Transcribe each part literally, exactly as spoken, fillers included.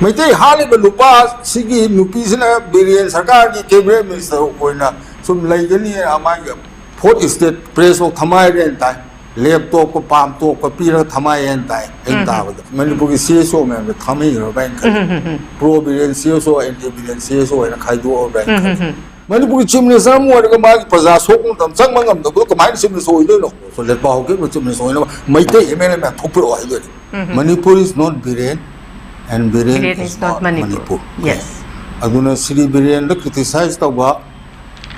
ꯃꯩꯇꯩ ꯍꯥꯠꯂꯤꯕ ꯅꯨꯄꯥ ꯁꯤꯒꯤ ꯅꯨꯄꯤꯁꯤꯅ ꯕꯤꯔꯦꯟ ꯁꯔꯀꯥꯔꯒꯤ ꯀꯦꯕꯤꯅꯦꯠ ꯃꯤꯅꯤꯁꯇꯔ ꯑꯣꯏꯅ ꯁꯨꯝ ꯂꯩꯒꯅꯤ, ꯃꯥꯒꯤ ꯐꯣꯔꯠ ꯏꯁꯇꯦꯠ ꯄ꯭ꯔꯦꯁ ꯑꯣꯐ ꯊꯃꯥꯏꯔꯦꯟ ꯇꯥꯏ, ꯂꯦꯞꯇꯣꯞꯀ ꯄꯥꯝꯇꯣꯞꯀ ꯄꯤꯔꯒ ꯊꯃꯥꯏꯔꯦꯟ ꯇꯥꯏ꯫ ꯑꯩꯅ ꯎꯝ꯫ ꯇꯥꯕꯗ ꯃꯅꯤꯄꯨꯔꯒꯤ ꯁꯤ ꯑꯦꯁ ꯑꯣ ꯃꯌꯥꯝꯗꯣ ꯊꯥꯃꯩꯔꯕ꯭ꯔꯥ ꯍꯥꯏꯅ ꯈꯜꯂꯤ꯫ ꯎꯝ, ꯎꯝ, ꯎꯝ꯫ ꯄ꯭ꯔꯣ ꯕꯤꯔꯦꯟ ꯁꯤ ꯑꯦꯁ ꯑꯣ, ꯑꯦꯟꯇꯤ ꯕꯤꯔꯦꯟ ꯁꯤ ꯑꯦꯁ ꯑꯣ ꯍꯥꯏꯅ ꯈꯥꯏꯗꯣꯛꯑꯕ꯭ꯔꯥ ꯍꯥꯏꯅ ꯎꯝ, ꯎꯝ, ꯈꯜꯂꯤ꯫ ꯎꯝ꯫ ꯃꯅꯤꯄꯨꯔꯒꯤ ꯆꯤꯐ ꯃꯤꯅꯤꯁꯇꯔ ꯑꯃ ꯑꯣꯏꯔꯒ ꯃꯥꯒꯤ ꯄ꯭ꯔꯖꯥ ꯁꯣꯛꯄ ꯃꯇꯝ ꯆꯪꯕ ꯉꯝꯗꯕꯗꯣ ꯀꯃꯥꯏꯅ ꯆꯤꯐ ꯃꯤꯅꯤꯁꯇꯔ ꯑꯣꯏꯗꯣꯏꯅꯣ? ꯁꯣꯂꯦꯠꯄꯥꯎ ꯍꯧꯈꯤꯕ ꯆꯤꯐ ꯃꯤꯅꯤꯁꯇꯔ ꯑꯣꯏꯅꯕ ꯃꯩꯇꯩ ꯑꯦꯝ ꯑꯦꯜ ꯑꯦ ꯃꯌꯥꯝ ꯊꯣꯛꯄꯤꯔꯛꯑꯣ ꯍꯥꯏꯗꯣꯏꯅꯤ꯫ ꯎꯝ꯫ Manipur is not Biren and Biren Biren is is not not Manipur. Manipur. Yes. ꯑꯗꯨꯅ ꯁ꯭ꯔꯤ ꯕꯤꯔꯦꯟꯗ ꯀ꯭ꯔꯤꯇꯤꯁꯥꯏꯖ ꯇꯧꯕ,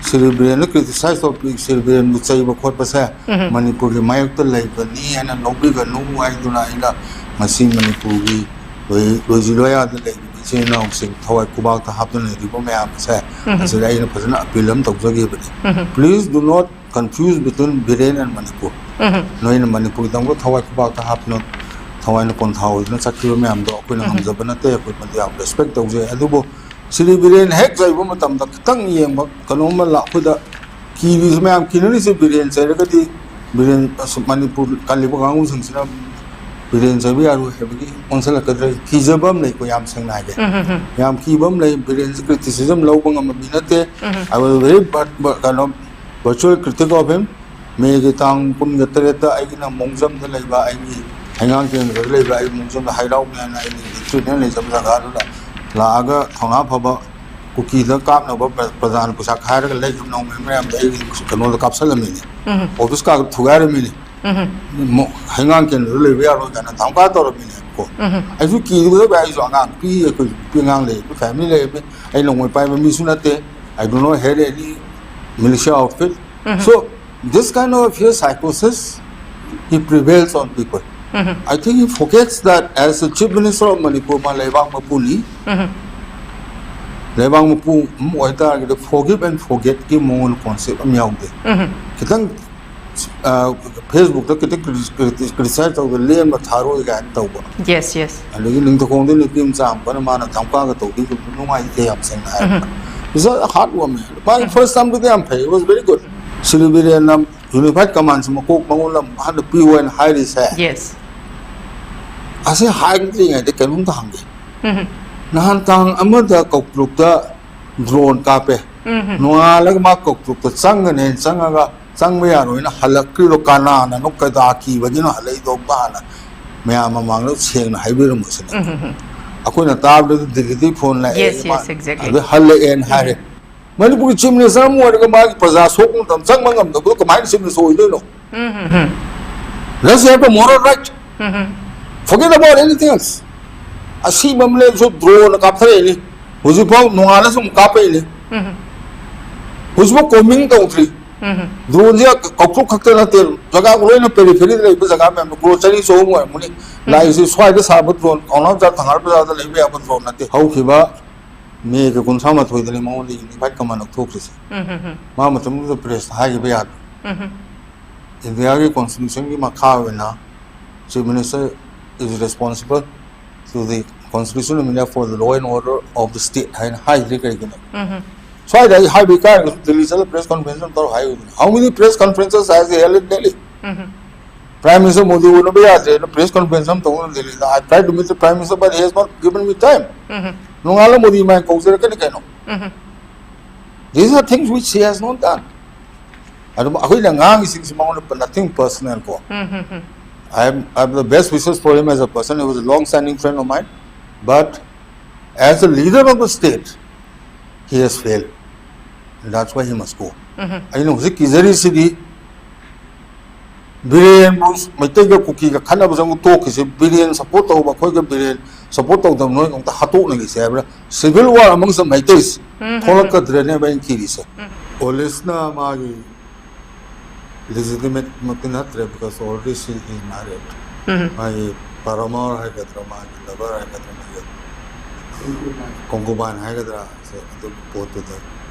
ꯁ꯭ꯔꯤ ꯕꯤꯔꯦꯟꯗ ꯀ꯭ꯔꯤꯇꯤꯁꯥꯏꯖ ꯇꯧꯕ, ꯁ꯭ꯔꯤ ꯕꯤꯔꯦꯟꯕꯨ ꯆꯩꯕ ꯈꯣꯠꯄꯁꯦ ꯎꯝ꯫ ꯃꯅꯤꯄꯨꯔꯒꯤ ꯃꯥꯌꯣꯛꯇ ꯂꯩꯕꯅꯤ ꯍꯥꯏꯅ ꯂꯧꯕꯤꯒꯅꯨ ꯍꯥꯏꯗꯨꯅ ꯑꯩꯅ ꯉꯁꯤ ꯃꯅꯤꯄꯨꯔꯒꯤ ꯂꯣꯏ-, ꯂꯣꯏꯖꯤ ꯂꯣꯌꯥꯗ ꯂꯩꯔꯤꯕ ꯏꯆꯤꯜ ꯏꯅꯥꯎꯁꯤꯡ ꯊꯋꯥꯏ ꯈꯨꯕꯥꯛꯇ ꯍꯥꯞꯇꯨꯅ ꯂꯩꯔꯤꯕ ꯃꯌꯥꯝ ꯑꯁꯦ ꯎꯝ꯫ ꯑꯁꯤꯗ ꯑꯩꯅ ꯐꯖꯅ ꯑꯄꯤꯜ ꯑꯃ ꯇꯧꯖꯒꯦꯕꯅꯤ꯫ ꯎꯝ꯫ Please do not confuse between Biren and Manipur. ꯎꯝ꯫ ꯅꯣꯏꯅ ꯃꯅꯤꯄꯨꯔꯒꯤꯗꯃꯛꯇ ꯊꯋꯥꯏ ꯈꯨꯕꯥꯛꯇ ꯍꯥꯞꯇꯨꯅ ꯊꯋꯥꯏꯅ ꯄꯣꯟꯊꯥ ꯑꯣꯏꯗꯨꯅ ꯆꯠꯈꯤꯕ ꯃꯌꯥꯝꯗꯣ ꯑꯩꯈꯣꯏꯅ ꯎꯝ꯫ ꯉꯝꯖꯕ ꯅꯠꯇꯦ, ꯑꯩꯈꯣꯏ ꯃꯗꯨ ꯌꯥꯝ ꯔꯦꯁꯄꯦꯛ ꯇꯧꯖꯩ꯫ ꯑꯗꯨꯕꯨ ꯁ꯭ꯔꯤ ꯕꯤꯔꯦꯟ ꯍꯦꯛ ꯆꯩꯕ ꯃꯇꯝꯗ ꯈꯤꯇꯪ ꯌꯦꯡꯕ ꯀꯩꯅꯣꯝꯃ ꯂꯥꯛ-, ꯑꯩꯈꯣꯏꯗ ꯀꯤꯔꯤꯁꯤ ꯃꯌꯥꯝ ꯀꯤꯅꯔꯤꯁꯦ ꯕꯤꯔꯦꯟ ꯆꯩꯔꯒꯗꯤ ꯕꯤꯔꯦꯟ ꯑꯁ ꯃꯅꯤꯄꯨꯔ ꯀꯜꯂꯤꯕ ꯀꯥꯡꯕꯨꯁꯤꯡꯁꯤꯅ ꯕꯤꯔꯦꯟ ꯆꯩꯕ ꯌꯥꯔꯣꯏ ꯍꯥꯏꯕꯒꯤ ꯑꯣꯟꯁꯤꯜꯂꯛꯀꯗ꯭ꯔꯥ ꯀꯤꯖꯕ ꯑꯃ ꯂꯩꯀꯣ, ꯌꯥꯝ ꯁꯦꯡꯅ ꯍꯥꯏꯒꯦ꯫ ꯎꯝ, ꯎꯝ, ꯎꯝ꯫ ꯌꯥꯝ ꯀꯤꯕ ꯑꯃ ꯂꯩ, ꯕꯤꯔꯦꯟꯁꯤ ꯀ꯭ꯔꯤꯇꯤꯁꯤꯖꯝ ꯂꯧꯕ ꯉꯝꯕ ꯃꯤ ꯅꯠꯇꯦ꯫ ꯎꯝ꯫ I was very but, but, ꯀꯩꯅꯣ, virtual critic of him꯫ ꯃꯦꯒꯤ ꯇꯥꯡ ꯀꯨꯟꯒ ꯇꯔꯦꯠꯇ ꯑꯩꯒꯤꯅ ꯃꯣꯡꯖꯝꯗ ꯂꯩꯕ, ꯑꯩꯒꯤ ꯍꯩꯉꯥꯡ ꯀꯦꯟꯗ꯭ꯔꯗ ꯂꯩꯕ ꯑꯩꯒꯤ ꯃꯣꯡꯖꯝꯗ ꯍꯩꯔꯥꯎꯅꯤ ꯍꯥꯏꯅ ꯑꯩꯒꯤ ꯇ꯭ꯔꯤꯠꯃꯦꯟ ꯂꯩꯖꯕ ꯖꯒꯥꯗꯨꯗ ꯂꯥꯛꯑꯒ ꯊꯧꯅꯥ ꯐꯕ ꯀꯨꯀꯤꯗ ꯀꯥꯞꯅꯕ ꯄ꯭ꯔ-, ꯄ꯭ꯔꯖꯥꯅ ꯄꯩꯁꯥ ꯈꯥꯏꯔꯒ ꯂꯩꯈꯤꯕ ꯅꯣꯡꯃꯩ ꯃꯌꯥꯝꯗꯣ ꯑꯩꯒꯤ ꯀꯩꯅꯣꯗ ꯀꯥꯞꯁꯜꯂꯝꯃꯤꯅꯤ꯫ ꯎꯝ꯫ ꯑꯣꯐꯤꯁ ꯀꯥꯗ ꯊꯨꯒꯥꯏꯔꯝꯃꯤꯅꯤ꯫ ꯎꯝ꯫ ꯃꯣ-, ꯍꯩꯉꯥꯡ ꯀꯦꯟꯗ꯭ꯔꯗ ꯂꯩꯕ ꯌꯥꯔꯣꯏ ꯀꯥꯏꯅ ꯙꯝꯀꯥ ꯇꯧꯔꯝꯃꯤꯅꯦꯕꯀꯣ꯫ ꯎꯝ꯫ ꯑꯩꯁꯨ ꯀꯤꯗꯕ, ꯑꯩꯁꯨ ꯑꯉꯥꯡ ꯄꯤ, ꯑꯩꯈꯣꯏ ꯅꯨꯄꯤ ꯑꯉꯥꯡ ꯂꯩ, ꯑꯩꯈꯣꯏ ꯐꯦꯃꯤꯂꯤ ꯂꯩ, ꯑꯩ ꯅꯣꯡꯃꯩ ꯄꯥꯏꯕ ꯃꯤꯁꯨ ꯅꯠꯇꯦ꯫ I do not have any militia outfit. Um. So, this kind of fear psychosis, it prevails on people. Um. I think he forgets that as a chief minister of Manipur, ꯃꯥ ꯂꯩꯕꯥꯛ ꯃꯄꯨꯅꯤ꯫ ꯎꯝ꯫ ꯂꯩꯕꯥꯛ ꯃꯄꯨ ꯑꯃ ꯑꯣꯏꯇꯥꯔꯒꯗꯤ forgive and forgetꯀꯤ ꯃꯉꯣꯟꯗ concept ꯑꯃ ꯌꯥꯎꯗꯦ꯫ ꯎꯝ꯫ ꯈꯤꯇꯪ, ꯑ, Facebookꯇ ꯈꯤꯇꯪ ꯀ꯭ꯔꯤ-, ꯀ꯭ꯔꯤ-, criticize ꯇꯧꯗ ꯂꯦꯝꯅ ꯊꯥꯔꯣꯏ ꯀꯥꯏꯅ ꯇꯧꯕ꯫ Yes, yes. ꯑꯗꯒꯤ ꯅꯤꯡꯊꯧꯈꯣꯡꯗ ꯅꯨꯄꯤ ꯃꯆꯥ ꯑꯃ ꯀꯅ ꯃꯥꯅ ꯙꯝꯀꯥꯒ ꯇꯧꯕꯤꯕꯗꯨ ꯅꯨꯡꯉꯥꯏꯇꯦ, ꯌꯥꯝ ꯁꯦꯡꯅ ꯍꯥꯏꯔꯕꯗ꯫ ꯎꯝ꯫ It's a heartwarming. ꯃꯥꯒꯤ ꯎꯝ꯫ First termꯗꯨꯗꯤ ꯌꯥꯝ ꯐꯩ, it was very good. Shri ꯕꯤꯔꯦꯟꯅ Unified Commandꯁꯤ ꯃꯀꯣꯛ ꯃꯉꯣꯟꯗ ꯑꯃꯨꯛ ꯍꯟꯅ ꯄꯤꯌꯨ ꯍꯥꯏꯅ ꯍꯥꯏꯔꯤꯁꯦ꯫ Yes. ꯑꯁꯤ ꯍꯥꯏꯗ꯭ꯔꯤꯉꯩꯗ ꯀꯩꯅꯣꯝꯇ ꯍꯪꯒꯦ꯫ ꯅꯍꯥꯟ ꯇꯥꯡ ꯑꯃꯗ ꯀꯧꯇ꯭ꯔꯨꯛꯇ ꯗ꯭ꯔꯣꯟ ꯀꯥꯞꯄꯦ꯫ ꯅꯣꯡꯉꯥꯜꯂꯒ ꯃꯥ ꯀꯧꯇ꯭ꯔꯨꯛꯇ ꯆꯪꯒꯅꯦꯅ ꯆꯪꯉꯒ ꯆꯪꯕ ꯌꯥꯔꯣꯏꯅ ꯍꯜꯂꯛꯈ꯭ꯔꯤꯗꯣ ꯀꯅꯥꯅꯅꯣ, ꯀꯩꯗꯥ ꯀꯤꯕꯒꯤꯅꯣ ꯍꯜꯂꯛꯏꯗꯣ? ꯃꯥꯅ ꯃꯌꯥꯝ ꯃꯃꯥꯡꯗ ꯁꯦꯡꯅ ꯍꯥꯏꯕꯤꯔꯝꯃꯣ ꯁꯤꯅꯤ꯫ ꯑꯩꯈꯣꯏꯅ ꯇꯥꯕꯗꯗꯤ ꯗꯤꯜꯂꯤꯗꯒꯤ ꯐꯣꯟ ꯂꯥꯛꯑꯦ, Yes, ꯃꯥ yes, exactly. ꯑꯗꯨ ꯍꯜꯂꯛꯑꯦꯅ ꯍꯥꯏꯔꯦ꯫ ꯃꯅꯤꯄꯨꯔꯒꯤ ꯆꯤꯐ ꯃꯤꯅꯤꯁꯇꯔ ꯑꯃ ꯑꯣꯏꯔꯒ ꯃꯥꯒꯤ ꯄ꯭ꯔꯖꯥ ꯁꯣꯛꯄ ꯃꯇꯝ ꯆꯪꯕ ꯉꯝꯗꯕꯗꯣ ꯀꯃꯥꯏꯅ ꯆꯤꯐ ꯃꯤꯅꯤꯁꯇꯔ ꯑꯣꯏꯗꯣꯏꯅꯣ? Let's have the moral right. Forget about anything else. ꯑꯁꯤꯕ ꯑꯃ ꯂꯩꯔꯁꯨ ꯗ꯭ꯔꯣꯟꯅ ꯀꯥꯞꯊꯔꯛꯏꯅꯤ꯫ ꯍꯧꯖꯤꯛꯐꯥꯎ ꯅꯣꯡꯉꯥꯜꯂꯁꯨ ꯑꯃꯨꯛ ꯀꯥꯞꯄꯛꯏꯅꯤ꯫ ꯍꯧꯖꯤꯛꯐꯥꯎ ꯀꯣꯝꯕꯤꯡ ꯇꯧꯗ꯭ꯔꯤ꯫ ꯗ꯭ꯔꯣꯟꯁꯦ ꯀꯧꯇ꯭ꯔꯨꯛ ꯈꯛꯇ ꯅꯠꯇꯦ, ꯖꯒꯥ ꯂꯣꯏꯅ ꯄꯦꯔꯤꯐꯦꯔꯤꯗ ꯂꯩꯕ ꯖꯒꯥ ꯃꯌꯥꯝꯗꯣ ꯀ꯭ꯔꯣꯔ ꯆꯅꯤ ꯆꯍꯨꯝ ꯑꯣꯏꯔꯝꯒꯅꯤ꯫ ꯂꯥꯛꯏꯁꯦ ꯁ꯭ꯋꯥꯏꯗ ꯁꯥꯕ ꯗ꯭ꯔꯣꯟ, ꯀꯪꯂꯥ ꯕꯖꯥꯔ ꯊꯪꯒꯥꯜ ꯕꯖꯥꯔꯗ ꯂꯩꯕ ꯌꯥꯕ ꯗ꯭ꯔꯣꯟ ꯅꯠꯇꯦ꯫ ꯍꯧꯈꯤꯕ ꯃꯦꯒꯤ ꯀꯨꯟꯊ꯭ꯔꯥ ꯃꯥꯊꯣꯏꯗꯅꯤ ꯃꯉꯣꯟꯗ ꯌꯨꯅꯤꯐꯥꯏꯠ ꯀꯃꯥꯟ ꯂꯧꯊꯣꯛꯈ꯭ꯔꯤꯁꯦ꯫ ꯃꯥ ꯃꯇꯝꯗꯨꯗ ꯄ꯭ꯔꯦꯁꯇ ꯍꯥꯏꯈꯤꯕ ꯌꯥꯗ꯭ꯔꯣ? ꯏꯟꯗꯤꯌꯥꯒꯤ ꯀꯣꯟꯁꯇꯤꯇ꯭ꯌꯨꯁꯟꯒꯤ ꯃꯈꯥ ꯑꯣꯏꯅ Chief Minister is responsible to the Constitution of India for the law and order of the state ꯍꯥꯏꯅ ꯍꯥꯏꯗ꯭ꯔꯤ ꯀꯩꯒꯤꯅꯣ? ꯁ꯭ꯋꯥꯏꯗ ꯑꯩ ꯍꯥꯏꯕ ꯏꯀꯥꯏꯔꯒꯁꯨ ꯗꯤꯜꯂꯤ ꯆꯠꯂ ꯄ꯭ꯔꯦꯁ ꯀꯣꯟꯐꯔꯦꯟꯁ ꯑꯃ ꯇꯧꯔ ꯍꯥꯏꯕꯅꯤ꯫ How many press conferences has he held in Delhi? Prime Minister Modi ꯎꯅꯕ ꯌꯥꯗ꯭ꯔꯦꯅ ꯄ꯭ꯔꯦꯁ ꯀꯣꯟꯐꯔꯦꯟꯁ ꯑꯃ ꯇꯧꯅ ꯗꯤꯜꯂꯤꯗ꯫ I tried to meet the Prime Minister, but he has not given me time. ꯅꯣꯡꯉꯥꯜꯂ Modi ꯃꯥꯏ ꯀꯧꯖꯔꯛꯀꯅꯤ ꯀꯩꯅꯣ? These are things which he has not done. ꯑꯗꯨꯝ ꯑꯩꯈꯣꯏꯅ ꯉꯥꯡꯉꯤꯁꯤꯡꯁꯤ ꯃꯉꯣꯟꯗ nothing personal ꯀꯣ꯫ I am, I have the best wishes for him as a person. He was a long standing friend of mine. But as a leader of the state, he has failed. And that's why he must go. ꯑꯩꯅ ꯍꯧꯖꯤꯛ ꯀꯤꯖꯔꯤꯁꯤꯗꯤ ꯕꯤꯔꯦꯟꯕꯨ, ꯃꯩꯇꯩꯒ ꯀꯨꯀꯤꯒ ꯈꯠꯅꯕꯁꯦ ꯑꯃꯨꯛ ꯇꯣꯛꯈꯤꯁꯦ, Biren support ꯇꯧꯕ ꯑꯩꯈꯣꯏꯒ Biren support ꯇꯧꯗꯕ ꯅꯣꯏ ꯑꯃꯨꯛꯇ ꯍꯥꯠꯇꯣꯛꯅꯈꯤꯁꯦ ꯍꯥꯏꯕ꯭ꯔꯥ? Civil war amongst the Meiteis ꯊꯣꯛꯂꯛꯀꯗ꯭ꯔꯅꯦꯕ ꯑꯩꯅ ꯀꯤꯔꯤꯁꯦ꯫ ꯑꯣꯂꯤꯁꯅ ꯃꯥꯒꯤ legitimate ꯃꯛꯇꯤ ꯅꯠꯇ꯭ꯔꯦ, because already she is married. ꯃꯥꯒꯤ paramour ꯍꯥꯏꯒꯗ꯭ꯔꯥ, ꯃꯥꯒꯤ lover ꯍꯥꯏꯒꯗ꯭ꯔꯥ, ꯃꯥꯒꯤ concubine ꯍꯥꯏꯒꯗ꯭ꯔꯥ, ꯁꯦ ꯑꯗꯨꯒꯤ ꯄꯣꯠꯇꯨꯗ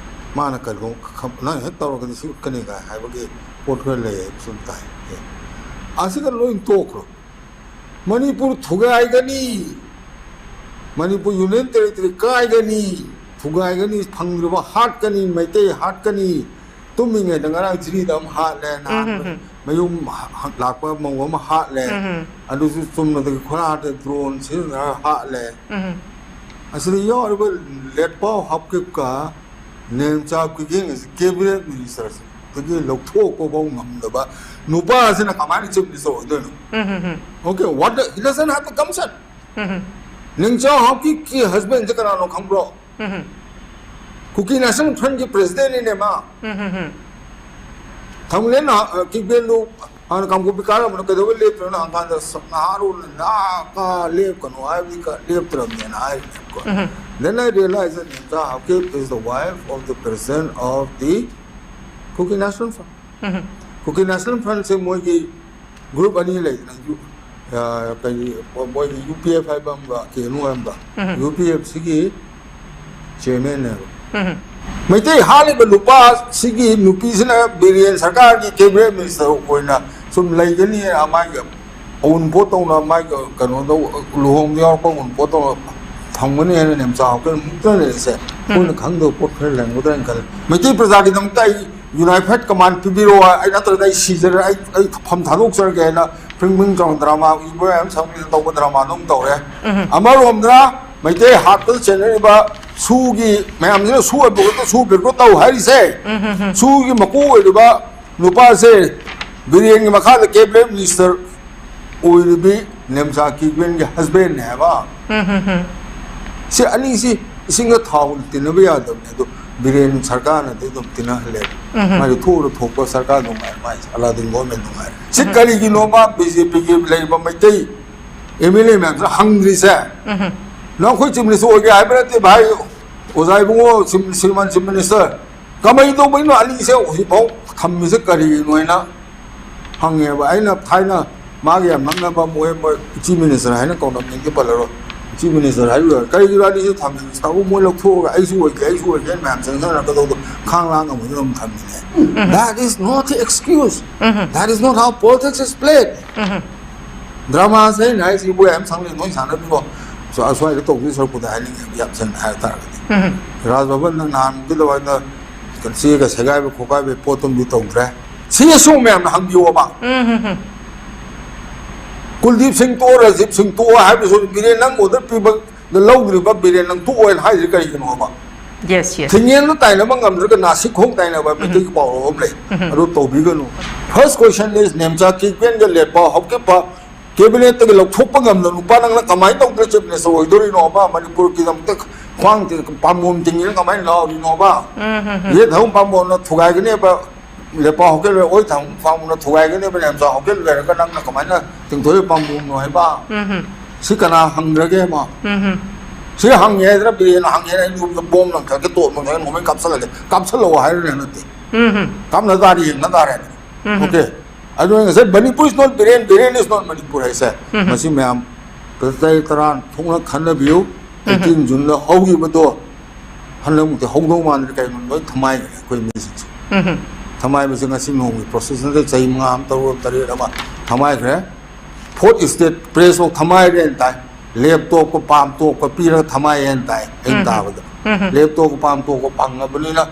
ꯃꯥꯅ ꯀꯔꯤꯒꯨꯝꯕ ꯈ-, ꯅꯪ ꯍꯦꯛ ꯇꯧꯔꯒꯗꯤ ꯁꯤ ꯎꯠꯀꯅꯤ ꯀꯥꯏ ꯍꯥꯏꯕꯒꯤ ꯄꯣꯠ ꯈꯔ ꯂꯩ ꯍꯥꯏꯕꯁꯨ ꯑꯗꯨꯝ ꯇꯥꯏ꯫ ꯑꯁꯤꯒ ꯂꯣꯏ ꯇꯣꯛꯈ꯭ꯔꯣ꯫ ꯃꯅꯤꯄꯨꯔ ꯊꯨꯒꯥꯏꯒꯅꯤ, ꯃꯅꯤꯄꯨꯔ Union Territory ꯀꯥꯏꯒꯅꯤ, ꯊꯨꯒꯥꯏꯒꯅꯤ, ꯐꯪꯗ꯭ꯔꯤꯕ ꯍꯥꯠꯀꯅꯤ, ꯃꯩꯇꯩ ꯍꯥꯠꯀꯅꯤ, ꯇꯨꯝꯃꯤꯉꯩꯗ ꯉꯔꯥꯡ ꯖꯤꯔꯤꯗ ꯑꯃ ꯍꯥꯠꯂꯦ, ꯅꯍꯥꯟ ꯃꯌꯨꯝ ꯍ- ꯍ- ꯂꯥꯛꯄ ꯃꯧ ꯑꯃ ꯍꯥꯠꯂꯦ꯫ ꯎꯝ꯫ ꯑꯗꯨꯁꯨ ꯆꯨꯝꯅꯗꯒꯤ ꯈꯣꯔꯥꯗ ꯗ꯭ꯔꯣꯟ ꯁꯤꯖꯤꯟꯅꯔꯒ ꯍꯥꯠꯂꯦ꯫ ꯎꯝ꯫ ꯑꯁꯤꯗ ꯌꯥꯎꯔꯤꯕ ꯂꯦꯠꯄꯥꯎ ꯍꯥꯞꯀꯤꯞꯀ ꯅꯦꯝꯆꯥ ꯀꯨꯏꯒꯦꯡ ꯑꯁꯤ ꯀꯦꯕꯤꯅꯦꯠ ꯃꯤꯅꯤꯁꯇꯔꯁꯤꯗꯒꯤ ꯂꯧꯊꯣꯛꯄ ꯐꯥꯎ ꯉꯝꯗꯕ ꯅꯨꯄꯥꯁꯤꯅ ꯀꯃꯥꯏꯅ ꯆꯤꯐ ꯃꯤꯅꯤꯁꯇꯔ ꯑꯣꯏꯗꯣꯏꯅꯣ? ꯎꯝ, ꯎꯝ, ꯎꯝ꯫ Okay, what the, he doesn't have the gumption. ꯎꯝ, ꯎꯝ꯫ ꯅꯦꯝꯆꯥ ꯍꯥꯞꯀꯤꯞꯀꯤ ꯍꯁꯕꯦꯟꯁꯦ ꯀꯅꯥꯅꯣ ꯈꯪꯕ꯭ꯔꯣ? ꯎꯝ, ꯎꯝ꯫ ꯀꯨꯀꯤ ꯅꯦꯁꯅꯦꯜ ꯐ꯭ꯔꯟꯠꯀꯤ ꯄ꯭ꯔꯦꯁꯤꯗꯦꯟꯠꯅꯤꯅꯦ ꯃꯥ꯫ ꯎꯝ, ꯎꯝ, ꯎꯝ꯫ ꯊꯥꯡꯂꯦꯟ ꯅꯍ-, ꯑ, ꯀꯤꯛꯕꯦꯟꯗꯨ ꯍꯥꯟꯅ ꯀꯥꯡꯄꯣꯛꯄꯤ ꯀꯥꯔꯝꯕꯅ ꯀꯩꯗꯧꯕꯩ ꯂꯦꯞꯇ꯭ꯔꯤꯅꯣ ꯍꯪꯀꯥꯟꯗ ꯁ-, ꯅꯍꯥꯔꯣꯜꯅ ꯂꯥ ꯀꯥ ꯂꯦꯞꯀꯅꯣ ꯍꯥꯏꯕꯗꯤ ꯀ-, ꯂꯦꯞꯇ꯭ꯔꯕꯅꯦꯅ ꯍꯥꯏꯔꯤꯅꯦꯕꯀꯣ꯫ ꯎꯝ꯫ Then I realized that Nimcha Haokip is the wife of the president of the Kuki National Front. Um. Kuki National Front ꯁꯦ ꯃꯣꯏꯒꯤ ꯒ꯭ꯔꯨꯞ ꯑꯅꯤ ꯂꯩꯗꯅ, ꯌꯨ-, ꯑ, ꯀꯔꯤ, ꯃꯣꯏꯒꯤ ꯌꯨ ꯄꯤ ꯑꯦꯐ ꯍꯥꯏꯕ ꯑꯃꯒ, ꯀꯦ ꯑꯦꯟ ꯑꯣ ꯍꯥꯏꯕ ꯑꯃꯒ꯫ ꯎꯝ꯫ ꯌꯨ ꯄꯤ ꯑꯦꯐ ꯁꯤꯒꯤ ꯆꯤꯌꯔꯃꯦꯟꯅꯦꯕ꯫ ꯎꯝ꯫ ꯃꯩꯇꯩ ꯍꯥꯠꯂꯤꯕ ꯅꯨꯄꯥꯁꯤꯒꯤ ꯅꯨꯄꯤꯁꯤꯅ ꯕꯤꯔꯦꯟ ꯁꯔꯀꯥꯔꯒꯤ ꯀꯦꯕꯤꯅꯦꯠ ꯃꯤꯅꯤꯁꯇꯔ ꯑꯣꯏꯅ ꯁꯨꯝ ꯂꯩꯒꯅꯤ, ꯃꯥꯒꯤ ꯑꯎꯟꯄꯣꯠ ꯇꯧꯅ, ꯃꯥꯒꯤ ꯀꯩꯅꯣꯗ ꯂꯨꯍꯣꯡꯕ ꯌꯥꯎꯔꯛꯄ ꯑꯎꯟꯄꯣꯠ ꯇꯧꯅ ꯊꯝꯒꯅꯤ ꯍꯥꯏꯅ ꯅꯦꯝꯆꯥ ꯍꯥꯞꯀꯤꯞꯅ ꯃꯨꯛꯇꯅ ꯂꯩꯔꯤꯁꯦ꯫ ꯎꯝ꯫ ꯑꯩꯈꯣꯏꯅ ꯈꯪꯗꯕ ꯄꯣꯠ ꯈꯔ ꯂꯩꯔꯝꯒꯗ꯭ꯔꯥ ꯍꯥꯏꯅ ꯈꯜꯂꯦ꯫ ꯃꯩꯇꯩ ꯄ꯭ꯔꯖꯥꯒꯤꯗꯃꯛꯇ ꯑꯩ ꯌꯨꯅꯥꯏꯐꯥꯏꯠ ꯀꯃꯥꯟ ꯄꯤꯕꯤꯔꯣ, ꯑꯩ ꯅꯠꯇ꯭ꯔꯒ ꯑꯩ ꯁꯤꯖꯔꯦ, ꯑꯩ, ꯑꯩ ꯐꯝ ꯊꯥꯗꯣꯛꯆꯔꯒꯦ ꯍꯥꯏꯅ ꯐ꯭ꯔꯤꯡ ꯐ꯭ꯔꯤꯡ ꯆꯥꯎꯅ ꯗ꯭ꯔꯃꯥ ꯏꯕꯣꯌꯥꯏ ꯁꯥꯡꯕꯤꯅ ꯇꯧꯕ ꯗ꯭ꯔꯃꯥꯗꯣ ꯑꯃꯨꯛ ꯇꯧꯔꯦ꯫ ꯎꯝ꯫ ꯑꯃꯔꯣꯝꯗꯅ ꯃꯩꯇꯩ ꯍꯥꯠꯄꯗ ꯆꯦꯟꯅꯔꯤꯕ ꯁꯨꯒꯤ ꯃꯌꯥꯝꯁꯤꯅ ꯁꯨ ꯑꯣꯏꯕ ꯈꯛꯇ ꯁꯨ ꯕꯦꯛꯇꯣ ꯇꯧ ꯍꯥꯏꯔꯤꯁꯦ꯫ ꯎꯝ, ꯎꯝ, ꯎꯝ꯫ ꯁꯨꯒꯤ ꯃꯀꯣꯛ ꯑꯣꯏꯔꯤꯕ ꯅꯨꯄꯥꯁꯦ ꯕꯤꯔꯦꯟꯒꯤ ꯃꯈꯥꯗ ꯀꯦꯕꯤꯅꯦꯠ ꯃꯤꯅꯤꯁꯇꯔ ꯑꯣꯏꯔꯤꯕꯤ ꯅꯦꯝꯆꯥ ꯀꯤꯛꯕꯦꯟꯒꯤ ꯍꯁꯕꯦꯟꯅꯦ ꯍꯥꯏꯕ꯫ ꯎꯝ, ꯎꯝ, ꯎꯝ꯫ ꯁꯤ ꯑꯅꯤꯁꯤ ꯏꯁꯤꯡꯒ ꯊꯥꯎꯒ ꯇꯤꯟꯅꯕ ꯌꯥꯗꯕꯅꯦ꯫ ꯑꯗꯣ ꯕꯤꯔꯦꯟ ꯁꯔꯀꯥꯔꯅꯗꯤ ꯑꯗꯨꯝ ꯇꯤꯟꯅꯍꯜꯂꯦ꯫ ꯎꯝ꯫ ꯃꯥꯒꯤ ꯊꯣꯛꯎꯔ ꯊꯣꯛꯄ ꯁꯔꯀꯥꯔ ꯅꯨꯡꯉꯥꯏ, ꯃꯥꯏ ꯑꯂꯥꯗꯤꯟ ꯒꯣꯔꯃꯦꯟ ꯅꯨꯡꯉꯥꯏ꯫ ꯁꯤ ꯎꯝ꯫ ꯀꯔꯤꯒꯤꯅꯣꯕ ꯕꯤ ꯖꯦ ꯄꯤꯒꯤ ꯂꯩꯔꯤꯕ ꯃꯩꯇꯩ ꯑꯦꯝ ꯑꯦꯜ ꯑꯦ ꯃꯌꯥꯝꯁꯤꯅ ꯍꯪꯗ꯭ꯔꯤꯁꯦ? ꯎꯝ꯫ ꯅꯪ ꯑꯩꯈꯣꯏ ꯆꯤꯐ ꯃꯤꯅꯤꯁꯇꯔ ꯑꯣꯏꯒꯦ ꯍꯥꯏꯕ ꯅꯠꯇꯦ ꯚꯥꯏ, ꯑꯣꯖꯥ ꯏꯕꯨꯡꯉꯣ, ꯁ꯭ꯔꯤ-, ꯁ꯭ꯔꯤꯃꯥꯟ ꯆꯤꯐ ꯃꯤꯅꯤꯁꯇꯔ꯫ ꯀꯃꯥꯏ ꯇꯧꯕꯩꯅꯣ ꯑꯅꯤꯁꯦ ꯍꯧꯖꯤꯛꯐꯥꯎ ꯊꯝꯃꯤꯁꯦ ꯀꯔꯤꯒꯤꯅꯣ ꯍꯥꯏꯅ ꯍꯪꯉꯦꯕ꯫ ꯑꯩꯅ ꯊꯥꯏꯅ ꯃꯥꯒ ꯌꯥꯝ ꯅꯛꯅꯕ ꯃꯣꯏ, ꯃꯣꯏ ꯆꯤꯐ ꯃꯤꯅꯤꯁꯇꯔ ꯍꯥꯏꯅ ꯀꯧꯅꯕ ꯃꯤꯡꯗꯤ ꯄꯜꯂꯔꯣꯏ꯫ ꯆꯤꯐ ꯃꯤꯅꯤꯁꯇꯔ ꯍꯥꯏꯕ ꯀꯔꯤꯒꯤꯅꯣ ꯑꯅꯤꯁꯦ ꯊꯝꯃꯤꯁꯦ? ꯇꯧꯕ ꯃꯣꯏ ꯂꯧꯊꯣꯛꯑꯒ ꯑꯩꯁꯨ ꯑꯣꯏꯒꯦ, ꯑꯩꯁꯨ ꯑꯣꯏꯒꯦ ꯃꯌꯥꯝ ꯆꯪꯁꯤꯟꯅꯔꯛꯀꯗꯧꯗꯣ ꯈꯥꯡ ꯂꯥꯡ ꯉꯝꯃꯣꯏꯗꯅ ꯑꯗꯨꯝ ꯊꯝꯃꯤꯅꯦ꯫ ꯎꯝ꯫ That is not the excuse. Um. That is not how politics is played. ꯎꯝ꯫ ꯗ꯭ꯔꯃꯥꯁꯦ ꯑꯩꯅ ꯍꯥꯏꯁꯤ ꯏꯕꯣ ꯌꯥꯝ ꯁꯪꯂꯦ, ꯅꯣꯏ ꯁꯥꯟꯅꯕꯤꯔꯣ꯫ ꯑꯁ꯭ꯋꯥꯏꯗ ꯇꯧꯗꯣꯏ ꯁꯔꯨꯛꯄꯨꯗꯤ ꯍꯥꯏꯅꯤꯡꯉꯦ, ꯌꯥꯝ ꯁꯦꯡꯅ ꯍꯥꯏꯕ ꯇꯥꯔꯒꯗꯤ꯫ ꯎꯝ꯫ ꯔꯥꯖ ꯚꯕꯟꯗ ꯅꯍꯥꯟꯒꯤ ꯑꯗꯨꯃꯥꯏꯅ ꯆꯦꯒ ꯁꯦꯒꯥꯏꯕ ꯈꯣꯠꯀꯥꯏꯕꯒꯤ ꯄꯣꯠꯇꯨꯝꯗꯤ ꯇꯧꯗ꯭ꯔꯦ꯫ ꯁꯤ ꯑꯦꯁ ꯑꯣ ꯃꯌꯥꯝꯅ ꯍꯪꯕꯤꯌꯣꯕ꯫ ꯎꯝ, ꯍꯝ, ꯍꯝ꯫ ꯀꯨꯜꯗꯤꯞ ꯁꯤꯡ ꯇꯣꯛꯑꯣ, ꯔꯥꯖꯤꯞ ꯁꯤꯡ ꯇꯣꯛꯑꯣ ꯍꯥꯏꯕꯁꯨ ꯕꯤꯔꯦꯟ ꯅꯪ ꯑꯣꯔꯗꯔ ꯄꯤꯕ ꯂꯧꯗ꯭ꯔꯤꯕ ꯕꯤꯔꯦꯟ ꯅꯪ ꯇꯣꯛꯑꯣꯅ ꯍꯥꯏꯔꯤꯁꯦ ꯀꯔꯤꯒꯤꯅꯣꯕ? Yes, yes. ꯊꯤꯡꯉꯦꯟꯗ ꯇꯥꯏꯅꯕ ꯉꯝꯗ꯭ꯔꯒ ꯅꯥꯁꯤꯛ ꯈꯣꯡ ꯇꯥꯏꯅꯕ ꯃꯩꯇꯩꯒꯤ ꯄꯥꯎꯔꯧ ꯑꯃ ꯂꯩ꯫ ꯑꯗꯨ ꯇꯧꯕꯤꯒꯅꯨ꯫ First question is Nemcha ꯀꯤꯛꯕꯦꯟꯒ ꯂꯦꯠꯄꯥꯎ ꯍꯧꯀꯤꯞꯄ cabinet ꯇꯒꯤ ꯂꯧꯊꯣꯛꯄ ꯉꯝꯗꯕ ꯅꯨꯄꯥ ꯅꯪꯅ ꯀꯃꯥꯏꯅ ꯇꯧꯗꯅ chief minister ꯑꯣꯏꯗꯣꯔꯤꯅꯣꯕ? ꯃꯅꯤꯄꯨꯔꯒꯤꯗꯃꯛꯇ ꯈ꯭ꯋꯥꯡ ꯄꯥꯝꯕꯣꯝ ꯇꯤꯡꯉꯤꯅ ꯀꯃꯥꯏꯅ ꯂꯥꯎꯔꯤꯅꯣꯕ? ꯌꯦꯠ ꯊꯪ ꯄꯥꯝꯕꯣꯝꯅ ꯊꯨꯒꯥꯏꯒꯅꯦꯕ꯫ ꯂꯦꯄꯥ ꯍꯣꯀꯦꯜ ꯑꯣꯏ ꯊꯪ ꯄꯥꯝꯕꯣꯝꯅ ꯊꯨꯒꯥꯏꯒꯅꯦꯕ꯫ ꯅꯦꯝꯆꯥ ꯍꯣꯀꯦꯜ ꯂꯩꯔꯒ ꯅꯪꯅ ꯀꯃꯥꯏꯅ ꯇꯤꯡꯊꯣꯛꯏ ꯄꯥꯝꯕꯣꯝꯅꯣ ꯍꯥꯏꯕ? ꯁꯤ ꯀꯅꯥ ꯍꯪꯗ꯭ꯔꯒꯦ ꯑꯃ? ꯁꯤ ꯍꯪꯉꯦ ꯍꯥꯏꯗꯅ ꯕꯤꯔꯦꯟꯅ ꯍꯪꯉꯦꯅ ꯑꯩ ꯌꯨꯝꯗ ꯕꯣꯝ ꯂꯪꯊꯔꯒꯦ, ꯇꯣꯞ ꯂꯪꯊꯔꯒꯦ, ꯅꯣꯡꯃꯩ ꯀꯥꯞꯁꯜꯂꯒꯦ, ꯀꯥꯞꯁꯜꯂꯛꯑꯣ ꯍꯥꯏꯔꯅꯦ ꯅꯠꯇꯦ꯫ ꯀꯥꯞꯅ ꯇꯥꯔꯦ, ꯌꯦꯡꯅ ꯇꯥꯔꯦ꯫ Okay꯫ ꯑꯗꯨ ꯉꯁꯥꯏ Manipur is not Biren, Biren is not Manipur ꯍꯥꯏꯁꯦ꯫ ꯃꯁꯤ ꯃꯌꯥꯝ ꯇꯔꯥ ꯇꯔꯥ ꯊꯣꯛꯅ ꯈꯟꯅꯕꯤꯌꯨ꯫ ꯑꯩꯠꯇꯤꯟ ꯖꯨꯟꯗ ꯍꯧꯈꯤꯕꯗꯣ ꯍꯟꯗꯛꯃꯨꯛꯇꯤ ꯍꯧꯗꯧ ꯃꯥꯟꯗ꯭ꯔꯦ꯫ ꯀꯩꯅꯣ ꯂꯣꯏ ꯊꯃꯥꯏꯈ꯭ꯔꯦ ꯑꯩꯈꯣꯏ ꯃꯤꯁꯤꯡꯁꯦ꯫ ꯊꯃꯥꯏꯕꯁꯦ ꯉꯁꯤ ꯅꯣꯡꯃꯒꯤ process ꯅꯠꯇꯦ, ꯆꯍꯤ ꯃꯉꯥ ꯑꯃ, ꯇꯔꯨꯛ ꯑꯃ, ꯇꯔꯦꯠ ꯑꯃ ꯊꯃꯥꯏꯈ꯭ꯔꯦ꯫ Fourth state press ꯐꯥꯎ ꯊꯃꯥꯏꯔꯦꯅ ꯇꯥꯏ꯫ ꯂꯦꯞꯇꯣꯞꯀ ꯄꯥꯝꯇꯣꯞꯀ ꯄꯤꯔꯒ ꯊꯃꯥꯏ ꯍꯥꯏꯅ ꯇꯥꯏ ꯑꯩꯅ ꯇꯥꯕꯗ꯫ ꯂꯦꯞꯇꯣꯞꯀ ꯄꯥꯝꯇꯣꯞꯀ ꯐꯪꯉꯕꯅꯤꯅ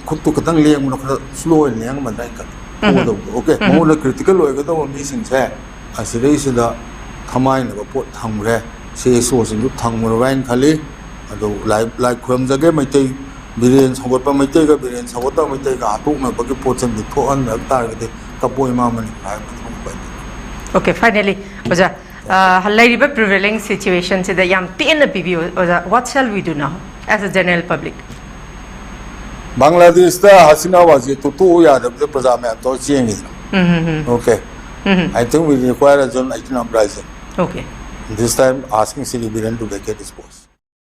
ꯈꯨꯠꯇꯨ ꯈꯤꯇꯪ ꯂꯦꯡꯕꯗ ꯈꯔ slow ꯑꯣꯏꯅ ꯂꯦꯡꯉꯝꯃꯗ꯭ꯔꯥ ꯑꯩꯅ ꯈꯜꯂꯤ꯫ ꯊꯣꯛꯀꯗꯧꯕꯗꯣ꯫ Okay꯫ ꯃꯉꯣꯟꯗ critical ꯑꯣꯏꯒꯗꯧꯕ ꯃꯤꯁꯤꯡꯁꯦ ꯑꯁꯤꯗꯩꯁꯤꯗ ꯊꯃꯥꯏꯅꯕ ꯄꯣꯠ ꯊꯝꯈ꯭ꯔꯦ꯫ ꯁꯤ ꯑꯦꯁ ꯑꯣꯁꯤꯡꯁꯨ ꯊꯝꯈ꯭ꯔꯕ ꯍꯥꯏꯅ ꯈꯜꯂꯤ꯫ ꯑꯗꯨ ꯂꯥꯏ, ꯂꯥꯏ ꯈꯨꯔꯨꯝꯖꯒꯦ꯫ ꯃꯩꯇꯩ ꯕꯤꯔꯦꯟ ꯁꯧꯒꯠꯄ ꯃꯩꯇꯩꯒ ꯕꯤꯔꯦꯟ ꯁꯧꯒꯠꯇꯕ ꯃꯩꯇꯩꯒ ꯍꯥꯠꯇꯣꯛꯅꯕꯒꯤ ꯄꯣꯠꯁꯤꯃꯗꯤ ꯊꯣꯛꯍꯟꯗ ꯇꯥꯔꯒꯗꯤ ꯀꯞꯄꯣꯏ ꯏꯃꯥ ꯃꯅꯤꯄꯨꯔ ꯍꯥꯏꯕꯗꯨ ꯎꯄꯥꯏ ꯂꯩꯇꯦ꯫ Okay, finally, ꯑꯣꯖꯥ, ꯑ, ꯂꯩꯔꯤꯕ prevailing situation ꯁꯤꯗ ꯌꯥꯝ ꯇꯦꯟꯅ ꯄꯤꯕꯤꯌꯨ, ꯑꯣꯖꯥ, what shall we do now as a general public? ꯕꯪꯒ꯭ꯂꯥꯗꯦꯁꯇ Hasina ꯋꯥꯖꯦꯠꯇꯨ ꯇꯣꯛꯎ ꯌꯥꯗꯕꯗ ꯄ꯭ꯔꯖꯥ ꯃꯌꯥꯝ ꯇꯧꯔ ꯆꯦꯟꯈꯤꯗꯅ꯫ Okay꯫ I think we require a June eighteen uprising. Okay. This time asking Shri Biren to vacate his post.